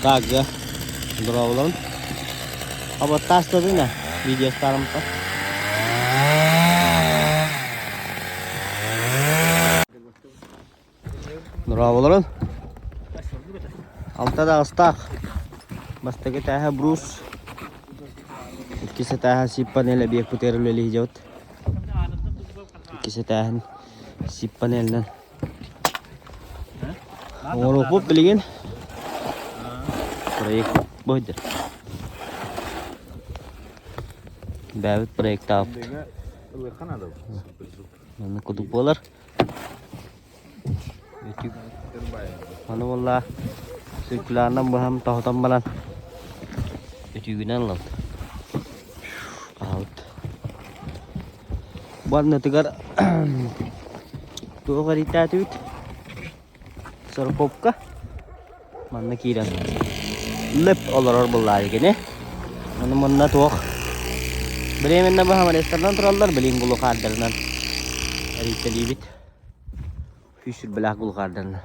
Так, дьэ, дорооболорун. Абаттаастадын да, видеостарымта. Дорооболорун. Алта да астаах. Бастакы этээһэ брус. Иккис этээһэ сип панель эбиэк путер үлэлии дьабыт. Иккис этээһин сип панелинэн Оҥоруохпут билигин проект быһыйдар. Бэйэбит проектаабыт. Маннык курдук буолар. Аны буолла циркулярынан быһан тоһутан баран өтүүгүнэн ылабыт. Аһабыт. Бу аннытыгар туох эрийтаатыбыт? Сороковка. Манна киирэн лып олорор буллаары кини. Ону манна туох Временно баһамарестарынан тураллар, билин глухардарынан эрийтэлиибит. Күүс глухардарынан.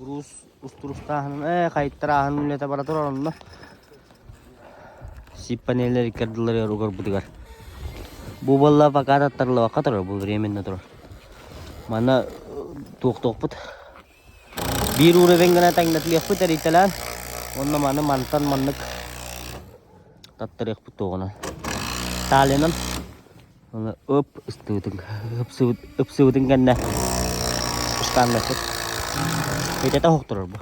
Брус устурустааһынын ээ хайыттарааһын үлэтэ бара турар онно. Сип панеллэр икки ардыларыгар угарбытыгар. Бу буолла пока таттарыллыбакка турар, бу временно турар. Манна туохтуохпут. Биир уровень гына таҥнатылыахпыт эрийтэлээн. Уонна маны мантан маннык таттарыахпыт туоҕунан. Талинан Оны ып ыстыбытын ыпсыбытын кэннэ ыстааннаппыт. Этэтэ оһохторор бу.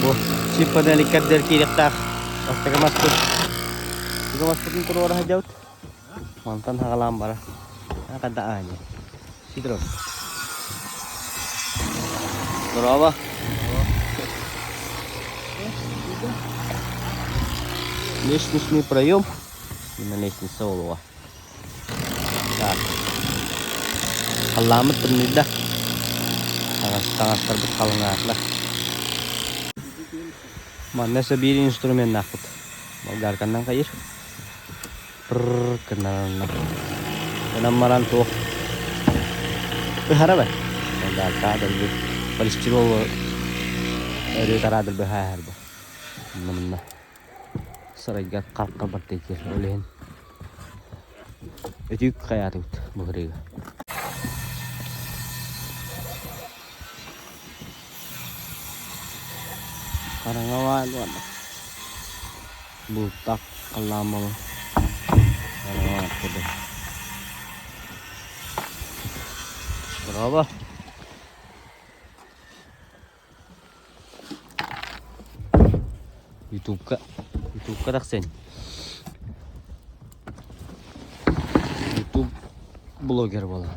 Бу сир панеликкэрдэр киириэхтээх бастакы маспыт. Бастакы маспытын туруора сылдьабыт. Мантан хагалаан бара. Хадда аанньа. Сидоров. Здорово. Лестничный проем. И на лестнице олуга. Так. Халлааммыт тымныйда. Таҥастарбыт халыҥаатылар. Манна өссө биир инструменнаахпыт. Болгарканнан хайыр. Прррр гыннаранна. Гынан баран туох ыһара бай. Болгарка дэлби полистирол өрүү тараадыр быһааһар бу. Мунна мунна. Сарайга хахха бартайкер ол иһин өтүүк хайаатыбыт быһырыыга. Хараҥа баар буолла. Бултах халлаан буолан хараҥа курдук. Браво! Ютубка Ютубка тахсан. Ютуб блогер буолан.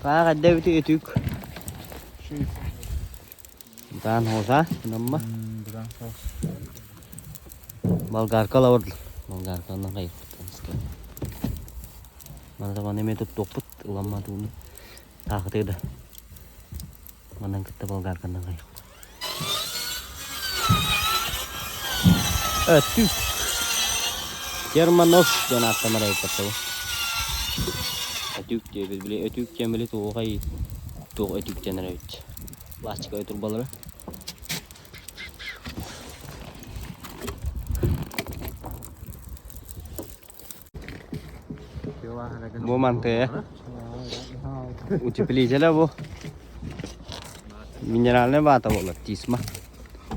Хаах эрдэ эбити өтүк. Даан хоса, намма. Болгарка лабырдыл. Болгарканан кайыппыт. Мана эме туттуохпут, ыламма тууну. Таахытыы да. Манан кытта болгарканан кайыппыт. Өттүк. Термонос диэн ааттанар эбит Өтүк диэбит били өтүк диэн били туоҕай туох өтүк диэн эбит. Пластиковай турбалары. Бу мантыа утеплителя бу минеральная вата буолар тисма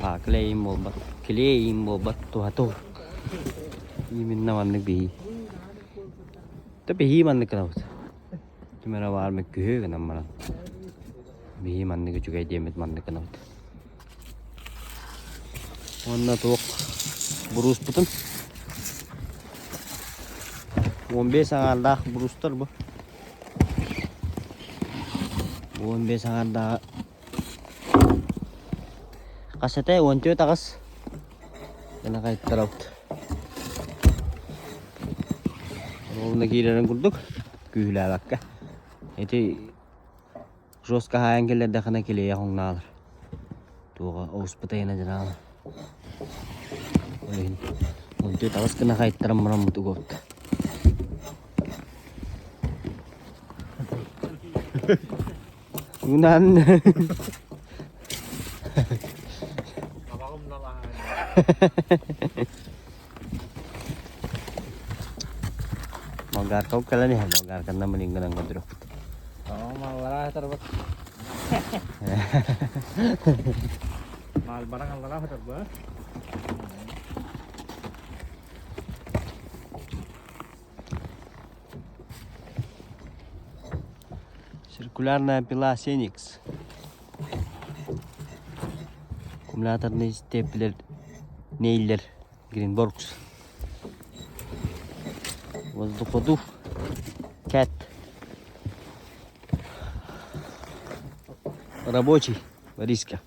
а клейм буолбат клейм буолбат туһа туох именно маннык биһи. Та биһии маннык гынабыт. Ким эрэ баар мөккүһүө гынан баран. Биһии маннык үчүгэй диэммит маннык гынабыт. Уонна туох бурууспутун 15 аҥаардаах буруустар бу. 15 аҥаардааҕы хас этэ 14 аҕыс гына хайыттарабыт. Ровно киирэрин курдук күүһүлээбэккэ. Ити жестко хаайан киллэрдэххинэ килиэйэ хоҥнаалар. Туоҕа оҕуспут айана дьанаала. Ол иһин 14 аҕыс гына хайыттаран бараммыт угабыт. Унан Болгарка кэлэн иһэн болгарканнан мин гынан көрдөрүөхпүт. Маалбаран аллараа хатарба. Циркулярная пила Сеникс. Аккумуляторный степлер Нейлер Greenworks. Воздуходув Cat. Рабочий Бориска.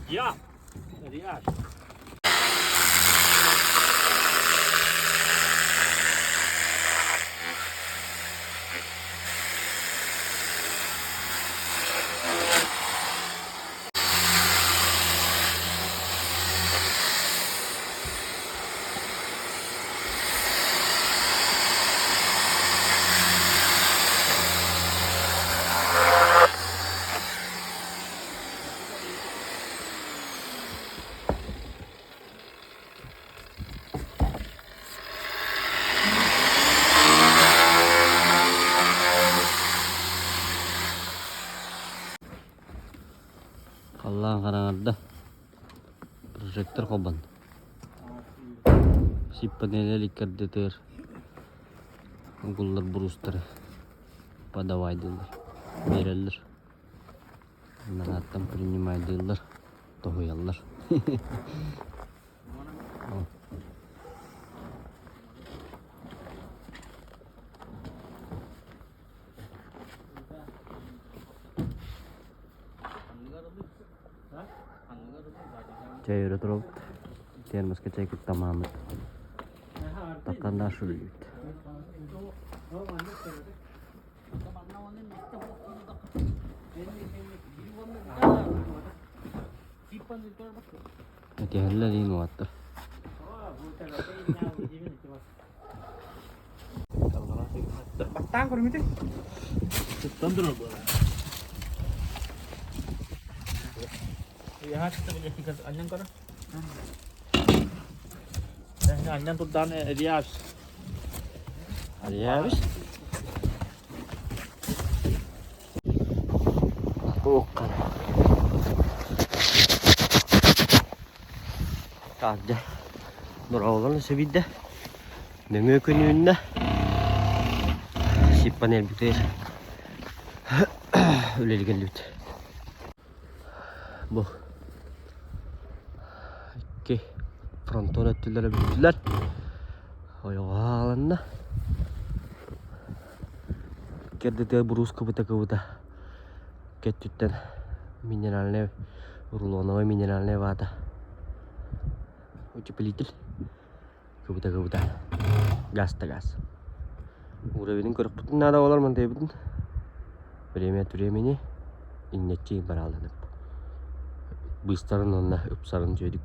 Ja, ja. Халлаан хараҥарда. Прожектор холбонно. Сиппанель иккэрдэтигэр угуллар буруустары подавайдыыллар, биэрэллэр. Нарааттан принимайдыыллар, тоһуйаллар. Чэй өрө турабыт. Термоска чэй куттамааммыт. Таккандааш үлүйбүт. Этиһэллэр иин уолаттар. Баттаан көрүҥүтүй? Туттан турар буолар. Анньан көрө. Анньан турдаан Риас. Риабис? Туоххан. Таһырдьа дороолорун сөбүйдэ. Нөҥүө күн үүннэ. Сиппанельбитигэр үлэлии кэллибит. Бу икки фронтон өттүлэрэ бүттүлэр. Ойоҕо ааланна. Кэрдэтигэр буруус кыбыта-кыбыта. Икки өттүттэн минеральнай рулоновай минеральнай вата утеплитель кыбыта-кыбыта газ да газ. Уровенин көрөхпүтүн наада буолар мантайбытын. Время от времени иннэччи барааланып. Быыстарын уонна ыпсарын үчүгэйдик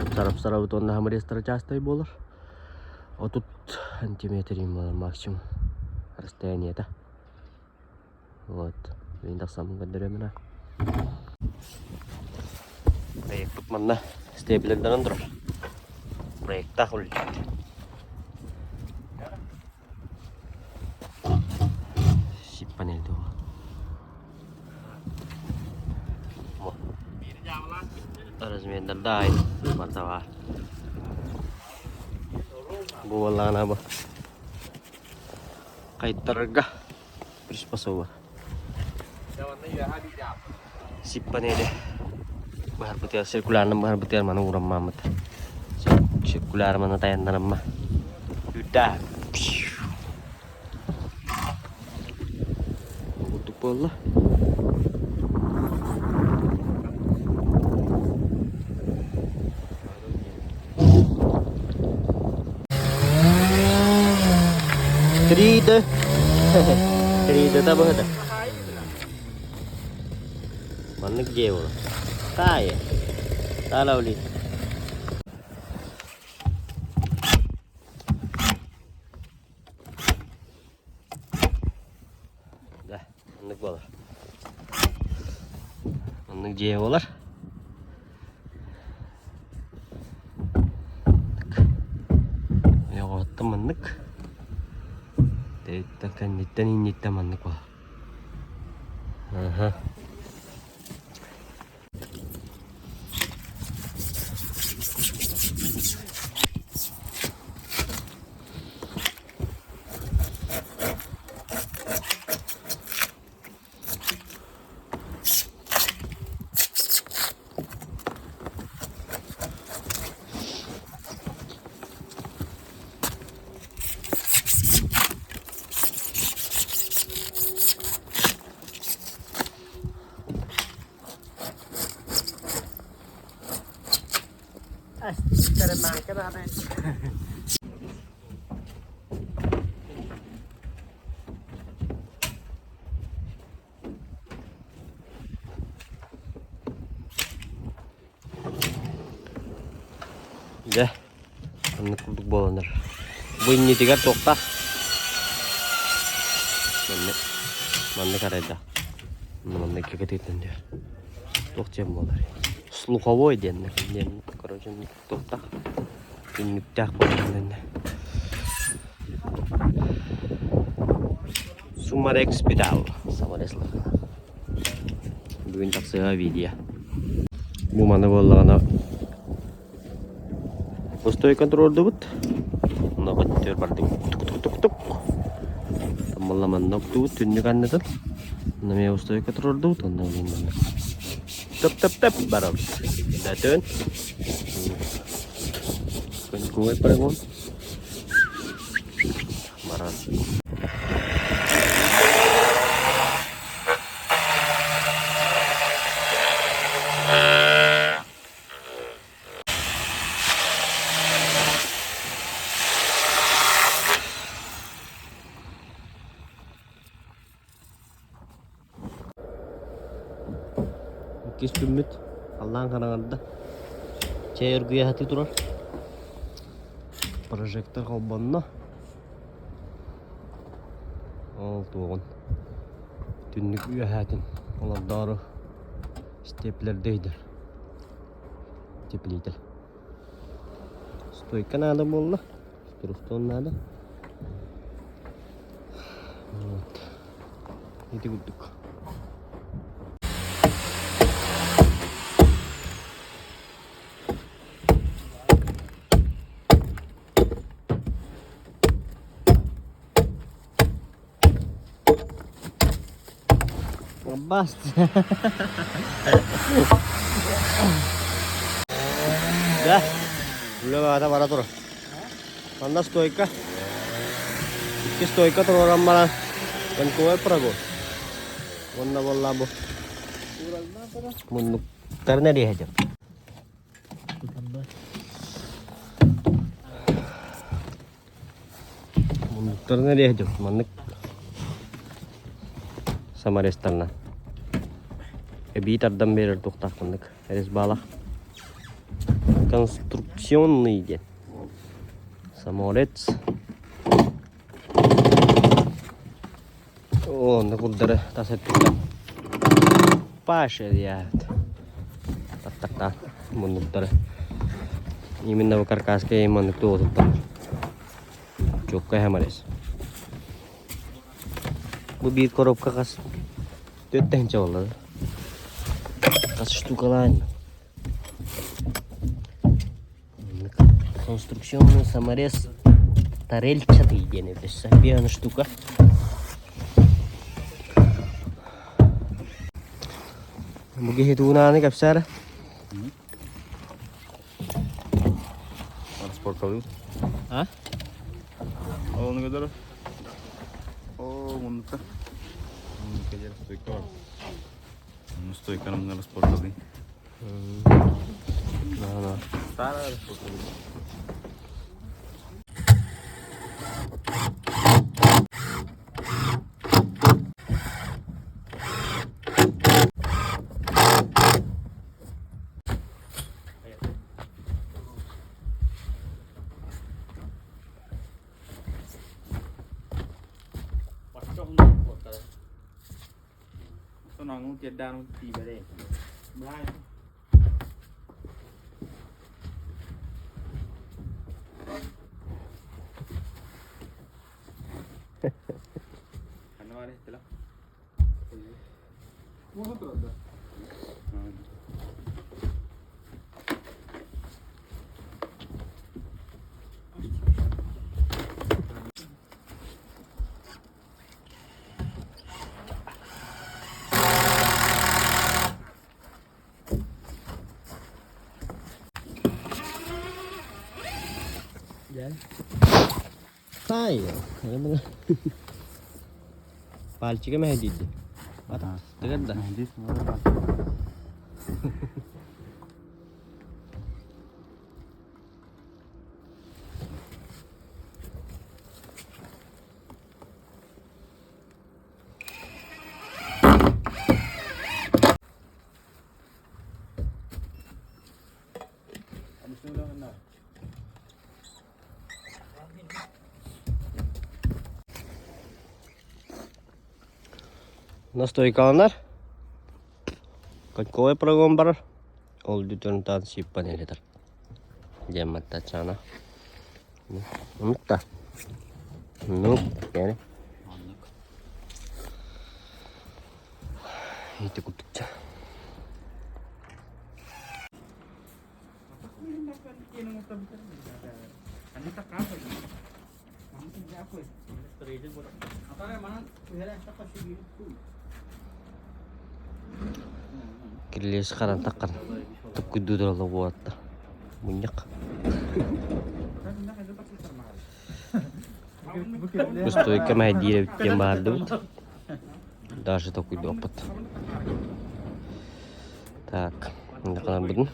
ыпсарап-сарабыт уонна хамырыастара чаастай буолар. 30 сантиметр буолар максимум расстояниета. Вот. Мин тахсаммын көрдөрөмүнэ. Проекпыт манна стеблерданан турар. Проекттаах үлэлиир. Сип панель дуо. Размердарда ай барда бар. Бу буоллаҕына бу хайдарга приспособа. Сип панели быһарбытыгар циркулярынан быһарбытыгар маны уураммааммыт. Циркуляр маны тайаннарамма. Үрдаа. Курдук буолла. 3D. 3D быһыта. Маннык дьиэ буолар. Таайы. Таалаули. Да, маннык буолар. Маннык дьиэ буолар. Ойоҕоһуттан маннык. Тэйиттэн кэнниттэн инниттэн маннык буолар. Аха. Дьэ, оннук курдук буоланнар. Бу иннитигэр туохтаах? Маннык, маннык арайда. Маннык кэтиттэн диэр. Туох диэн буолар? Слуховой диэн, диэн, короче, туохтаах? Түннүктээх буолан Сумарекс педал. Самарес Бүгүн тахсыаҕа видео. Бу маны буоллаҕына пустой контролдубут. Онно көттөр бардым. Тук-тук-тук-тук. Таммалла манна октубут түннүк аннытын. Онно эмиэ пустой контролдубут. Онно билин манна. Тып-тып-тып барабыт. Датön. Куой парагон. Баран. Иккис күммүт халлаан хараҥарда. Чэй өргүйэ сатыы турар. Прожектор холбонно. Ол туоҕун түннүк үөһээтин олордоору степлердэйдэр. Теплитель. Стойка наада буолла. Струстон наада. Вот. Ити курдук. Basta. Да, үлэ баҕата бара турар. Манна стойка. Икки стойка туруоран баран конковой прогон. Уонна буолла бу муннуктарын эриэһэ дьон. Муннуктарын эриэһэ дьон. Маннык саморезтарынан. Эбии тардан биэрэр туохтаах маннык резьбалаах. Конструкционный диэн. Саморез. Онно курдары тас өттүттэн Паша диэбит. Таттахтаан муннуктары. Именно бу каркаска маннык туотуттан. Чуокка саморез. Бу биир коробка хас 4 тыһыынча буолла да. Хас штукалаан. Конструкционный саморез тарельчатый диэн эбит өссө. Биэһэн штука. Бу киһи туунааны кэпсээр. Спорткалыы. А? Ол ону О, муннукка. Муннукка дьэ стойка бар. Стойканы спорткалыы. Старая спорткалыы. Сонооҥҥун тиэрдээн тиийбэтэ. Ханна баар иһиттилэ? Тай, Пальчика мэһэйдиирди. Тыгар да. Настойкаланар. Коньковай прогон барар. Ол бүтүн сиппан элетер. Диэн маттачана. Унутта. Ну, yani. Ити курдукча. Кирилиэс харан таххан туккуйдуу туралла буолатта. Мунньах. Устуойка мэһэйдиир эбит диэн баардыбыт. Даже токуйдуохпут. Так, бутун.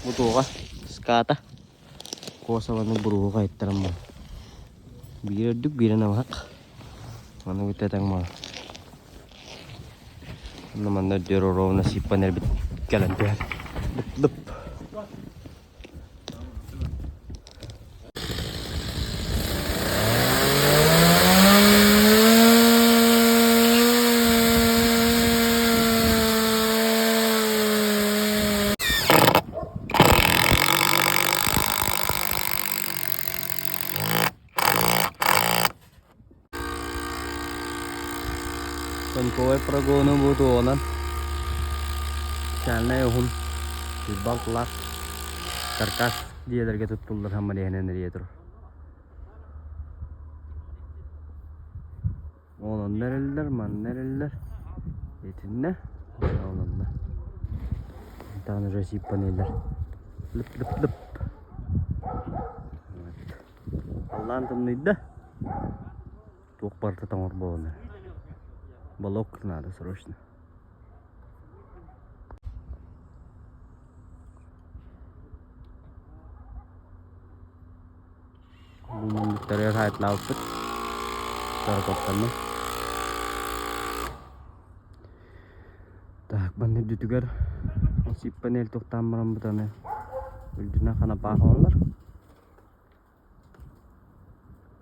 Бу туоҕа ската. Косованы буруһу хайыттаран Биир үрдүк, биирэ намыһах. Маны бүтэ тэҥ буолар. Онно манна үрдүөр ровно сиппан эрбит кэлэн түһэр. Лып-лып. Коньковай прогону бу туоҕунан специальнай уһун балтылаах каркас дьиэлэргэ туттуллар хаммалиһынан эрийэ турар. Ол онно эрэллэр, манна эрэллэр. Итиннэ, ол онно. Таан уже сиппанеллэр. Лып-лып-лып. Халлаан тымныйда. Туох барыта тоҥор буолан эрэр. Балок надо срочно. Бу муннуктарыгар хаайтлаабыппыт. Сорокоптанным. Так, манна үрдүтүгэр сиппанель тохтоон баран бутаны үрдүнэн ханапаах ылаллар.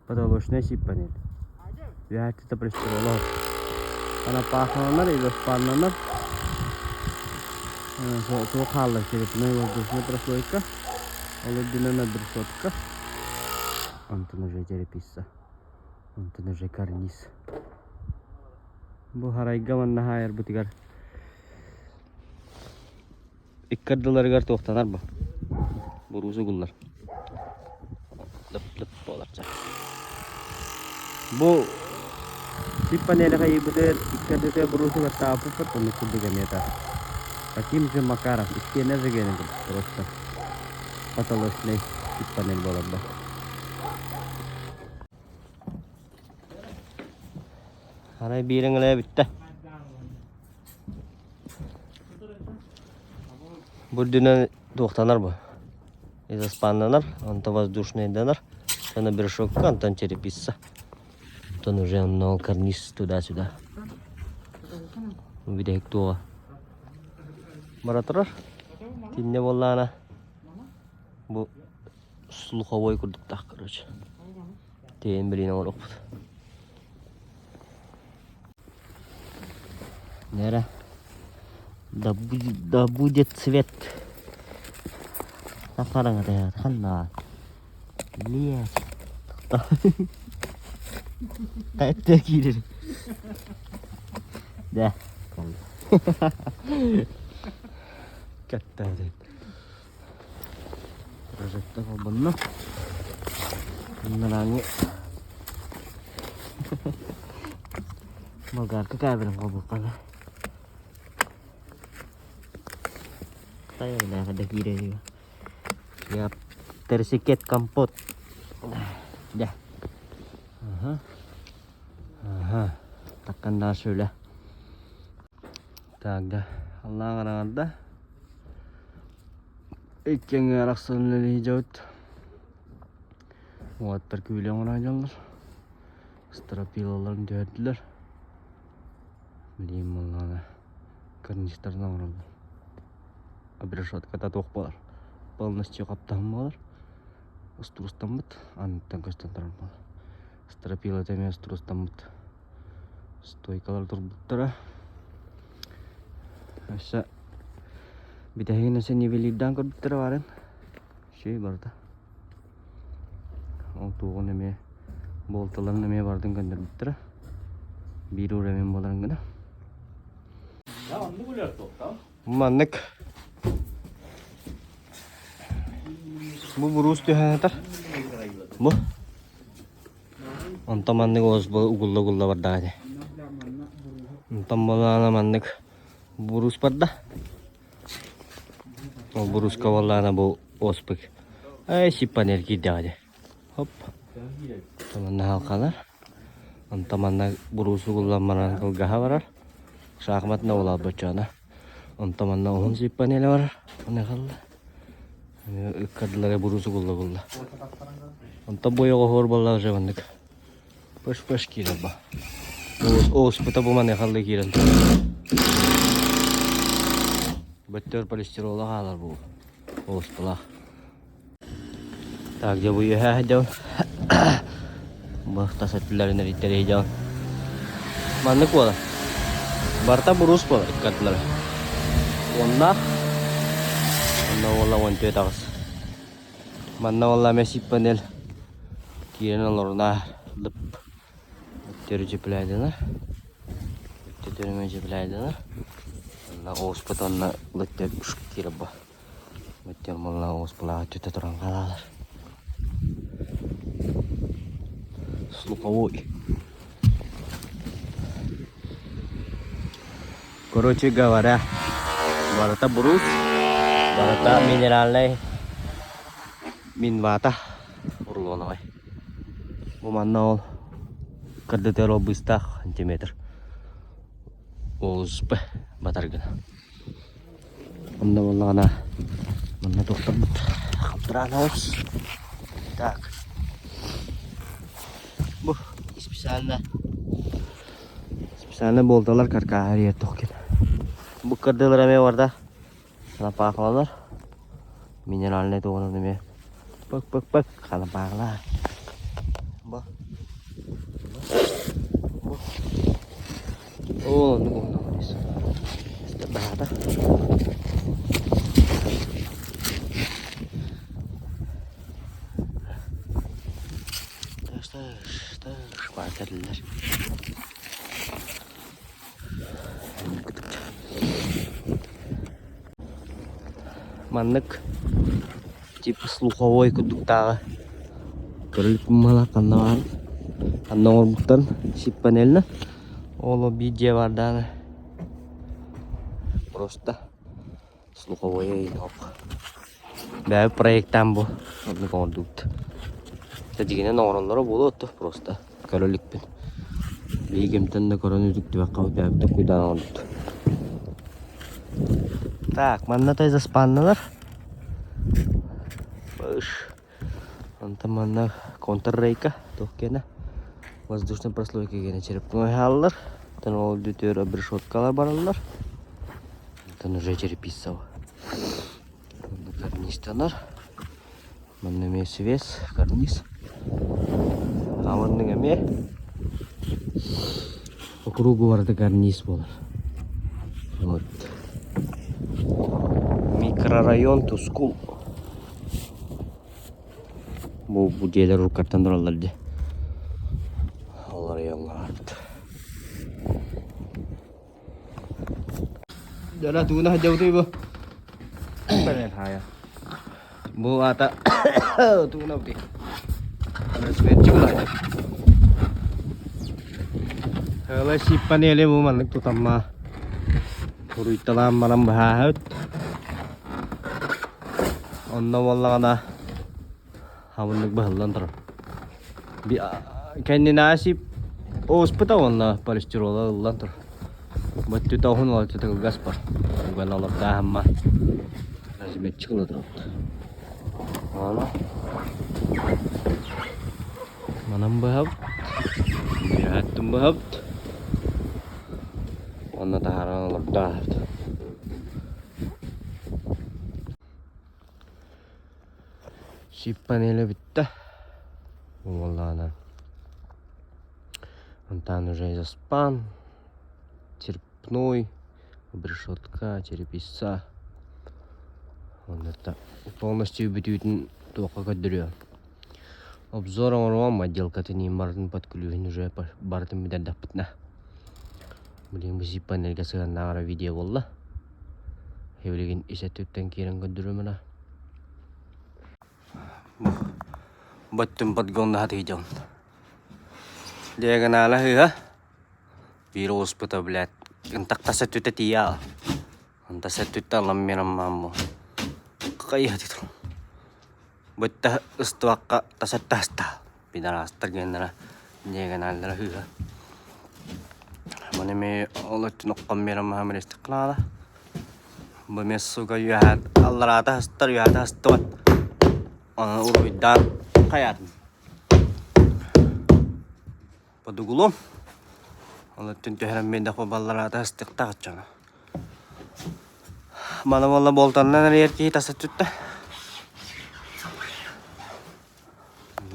Потолочная сиппанель. Үөһээччитэ пристрелов. Ханапаахаланар, илоспаннанар. Туох хаалла черепной воздушная прослойка. Ол үрдүнэн обрешетка. Онтон уже черепица. Онтон уже карниз. Бу харайга манна хаайарбытыгар икки ардыларыгар туохтанар бу. Буруус угуллар. Лып-лып буолар. Бу сип панели хайыыбытыгар икки ардытыгар буруусу баттаабыппыт, оннук курдук эмиэ та. Таким же макаром, истиэнэ жигенин курдук просто потолочный сип панель буолар бу. Арай биир эҥэлэйэ бүттэ. Бу үрдүнэн туохтанар бу. Изоспаннанар, онто воздушныйданар. Аны берешокка, онтон черепица. Онтон уже онно карниз туда-сюда. Бүтэһик туоҕа. Бара турар. Тиннэ буоллаҕына бу слуховой курдуктаах короче. Тиэйэн билиин оҥоруохпут. Нера. Да будет, да будет цвет. Хараҥа ханна. Лес. Қайтта киирер. Да. Катта Прожектор холбонно. Нараҥы Болгарка кабелин холбуккана. Кытай да киирэр. Я терсикет компот. Да. Ага. Ага. Таккан шөйле. Так да. Аллаан карагарда. Икки арахсан үлэлии Уолаттар күүлэ оҥоро сылдьаллар. Стропилаларын түһэрдилэр. Билигин буоллаҕына карнизтарын оҥороллор. Обрешетката туох буолар? Полностью хаптаһын буолар. Устуруустаммыт, анныттан көстөн турар буолар. Стропилата эмиэ устуруустаммыт. Стойкалар турбуттара. Өссө бүтэһигин өссө нивелирдаан көрбүттэрэ баарын. Үчүгэй барыта. Ол туоҕун эмиэ буолталарын эмиэ барытын көннөрбүттэрэ. Биир уровень буоларын гына. Маннык бу буруус түһэн сытар. Бу Онтон маннык олус угулла-угулла бардаҕа ити. Онтон буоллаҕына маннык буруус барда. Ол бурууска буоллаҕына бу оспук. Эй, сиппанер киирдэҕэ ити. Хоп. Манна халкалар. Онтон манна буруус угуллан баран кылгаһа барар. Шахматна улаалбаччаана. Онтон манна уһун сиппанеле барар. Ону халла. Ыккардылара буруус угулла-угулла. Онтон бойоҕо оһуор буолла уже маннык. Пыш-пыш киирэр бу. Ууспута бу маныхалыы киирэн Бөттөр полистирола хаалар бу ууспулаах. Так, дьэ бу үөһээ сылдьабын. Бу тас өттүлэрин эрийтэрэ сылдьабын. Маннык буолар. Барыта буруус буолар икки ардылара. Уоннаах. Онно уола 14 аҕыс. Манна уолла эмэ сип панель киирэн олоруна лып өттөрү дьиплээдилэр. Өттөрү дьиплээдилэр. Онно ууспут онно лыттер киирэ бу. Өттөр мулла ууспулаах өттүтэ туран хаалалар. Слуховой. Короче говоря, барыта брус, барыта минеральнай минвата рулоновай. Бу манна ол кырдытыар ол быстах сантиметр ОСП батар гына. Онно буоллаҕына манна туохтарбыт халтыраан оҕус. Так. Бу специально специально буолталар каркааһар ийэр тохкин. Бу кырдылар эмиэ барда халапаахалалар. Минеральный тугунан эмиэ пык-пык-пык халапаахалар. Бу. Бу. Оо, оннук уһун Баһаата. Баатарылар. Маннык типа слуховой курдуктааҕы көрүлүк мала ханна баар ханна оҥорбуттан сип панельно ол биир дьиэ баардааны просто слуховой бэйэ проектаан бу оннук оҥордубут дьиҥинэн оҥороллоро буолуо отто просто көрө иликпин биһиги кимтэн да көрөн үтүктүбэххэ бэйэбит куйдаан оҥорбут так манна той заспанналар онтон манна контррейка туох киэнэ воздушный прослойка киэнэ черепной хааллар оттон ол бүтүөр обрешеткалар бараллар онтон уже черепицаҕа карнистанар манна эмиэ свес карниз а маннык эмиэ по кругу барыта карниз буолар вот микрорайон Тускул бу бу дьиэлэр уруккаттан тураллар дии ол райоҥҥа баарбыт Дьоно тууна сылдьабытый бу? Бу аата тууна бутый. Разведчик улахан. Ыла сип панели бу маннык тутамма туруйталаан баран быһааһыт. Онно буоллаҕына хабыннык быһыллан турар. Кэннинээҕи сип ууспута уонна полистирола ыллан турар. Бөттүтэ уһун олоччу кылгас бар. Уган олордааһымма разметчик ыла турабыт. Аны манан быһабыт. Үөһэттэн быһабыт. Уонна таһааран олордооһут. Сип панеля бүттэ. Буоллаҕына Онтон уже заспан, черепной, обрешетка, черепица. Онно полностью бүтүүтүн туохха көрдөрүөм. Обзор оҥоруом отделкатын иһин барытын под ключун уже барытын бүтэрдэхпитинэ. Билигин бу сип панельга сыһыаннааҕар видео буолла. Билигин ис өттүттэн киирэн көрдөрүөм эрэ. Бөттүм подгоннаһа тиийдим. Диагонала ыһа. Биир оҕуспута, блядь, ынтахтас өттүтэ тиийэ Ынтас өттүттэ ламмираммаамму. Хайа титул. Бытта ыстыбакка тасаттаста. Пидорастар геннара диагоналлара ыһа. Маны ми ол өттүн оккоммираммаха милестик кылаала. Бу эмиэ сука үөһэ аллараата астар үөһэ астыбат. Оны уруйдаан хайаатын. Под углом. Ол өттүн түһэрэн биэрдэхпэ баллараата ыстыктаах дьоно. Маны буолла буолтаннан эрийэр киһи тас өттүттэ.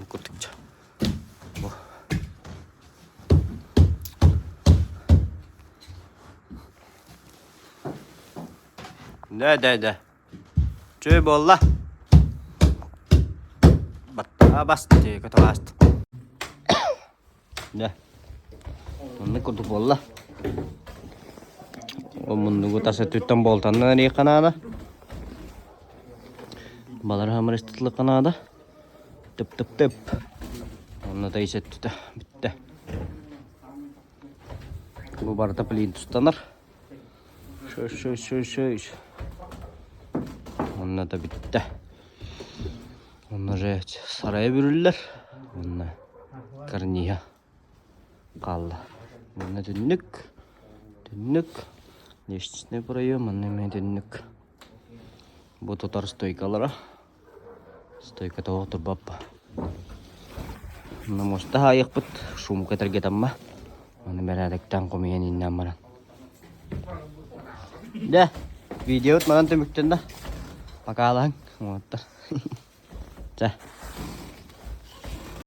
Курдукча. Бу. Да, да, да. Чүй буолла. Баттаа басты, көтөҕөөст. Дьэ, оннук курдук буолла. Ол муннугу тас өттүттэн буолтаннан эриэххэ наада. Балар хамырыстытлыкка наада. Тып-тып-тып. Онно тайыс өттүтэ бүттэ. Бу барыта плинтустанар. Шөй-шөй-шөй-шөй. Онно да бүттэ. Онно же сарайа бүрүллэр. Онно карниһа хаалла. Манна түннүк. Түннүк. Лестничный проем, манна эмиэ түннүк. Бу тутар стойкалара. Стойка тоҕо турбаппа. Онно муоста хаайыахпыт, шумка этэргэтэммэ. Аны бэрээдэктээн хомуйан ииннээн баран. Дьэ, видеобут манан түмүктэннэ. Покалаһыҥ, уолаттар. Чэ.